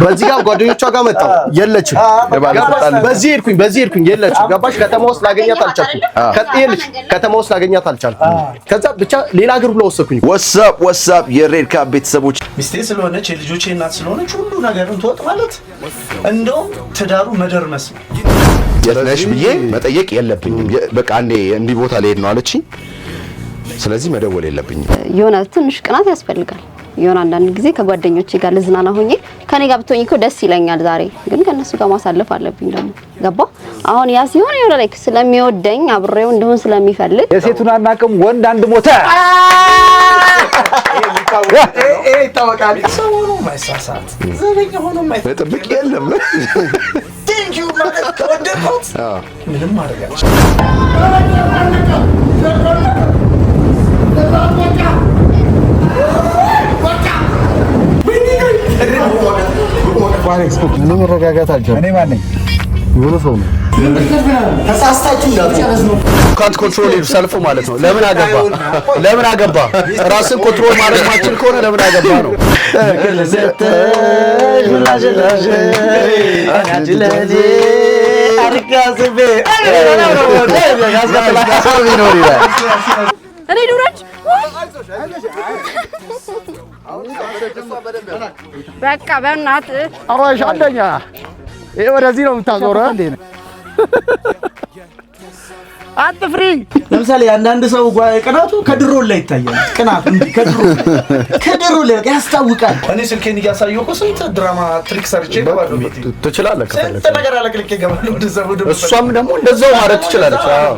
በዚህ ጋር ጓደኞቿ ጋር መጣሁ፣ የለችም። በዚህ ሄድኩኝ፣ በዚህ ሄድኩኝ፣ የለችም። ገባሽ? ከተማ ውስጥ ላገኛት አልቻልኩም። ይኸውልሽ፣ ከተማ ውስጥ ላገኛት አልቻልኩም። ከዛ ብቻ ሌላ ሀገር ብሎ ወሰድኩኝ። What's up, what's up የሬድ ካፕ ቤተሰቦች። ሚስቴ ስለሆነች፣ የልጆቼ እናት ስለሆነች ሁሉ ነገርን ትወጥ ማለት እንደውም ትዳሩ መደርመስ ነው። የት ነሽ ብዬ መጠየቅ የለብኝም። በቃ አንዴ እንዲህ ቦታ ልሄድ ነው አለችኝ። ስለዚህ መደወል የለብኝም። የሆነ ትንሽ ቅናት ያስፈልጋል። የሆነ አንዳንድ ጊዜ ከጓደኞቼ ጋር ልዝናና ሆኜ ከኔ ጋር ብትሆኝ እኮ ደስ ይለኛል። ዛሬ ግን ከነሱ ጋር ማሳለፍ አለብኝ ደግሞ፣ ገባ? አሁን ያ ሲሆን የሆነ like ስለሚወደኝ፣ አብሬው እንደሆን ስለሚፈልግ። የሴቱን አናውቅም፣ ወንድ አንድ ሞተ። ይሄ ይታወቃል። ሰው ሆኖ ማይሳሳት፣ ዘበኛ ሆኖ ጥብቅ የለም። Thank you ማለት ከወደድኩት ምንም ማድረግ አልችልም። እኔ መረጋጋት አልቻልኩም። እኔ ማን ነኝ? የሆነ ሰው ነው። ተሳስታችሁ እንዳትሉ። ካንት ኮንትሮል ሰልፍ ማለት ነው። ለምን አገባ? ለምን አገባ? ራስን control ማድረግ ማችል ከሆነ ለምን አገባ ነው። ምክር ልሰጥሽ፣ ምላሽ ላሽ አንቺ ለኔ አርካስቤ ሰው ቢኖር ይላል። እኔ ዱረች በቃ በእናትህ። አራሽ አንደኛ፣ ይሄ ወደዚህ ነው የምታዞረው። አትፍሪ። ለምሳሌ አንዳንድ ሰው ቅናቱ ከድሮ ላይ ይታያል። ቅናቱ እንዲህ ከድሮ ላይ በቃ ያስታውቃል። እኔ ስልኬን እያሳየሁ እኮ ስንት ድራማ trick ሰርቼ እገባለሁ ቤቴ። ትችላለህ ስንት ከፈለክ። ነገር አለቅልቄ እገባለሁ። ወደዛ ወደ እሷም ደግሞ እንደዛው ማድረግ ትችላለች። አዎ።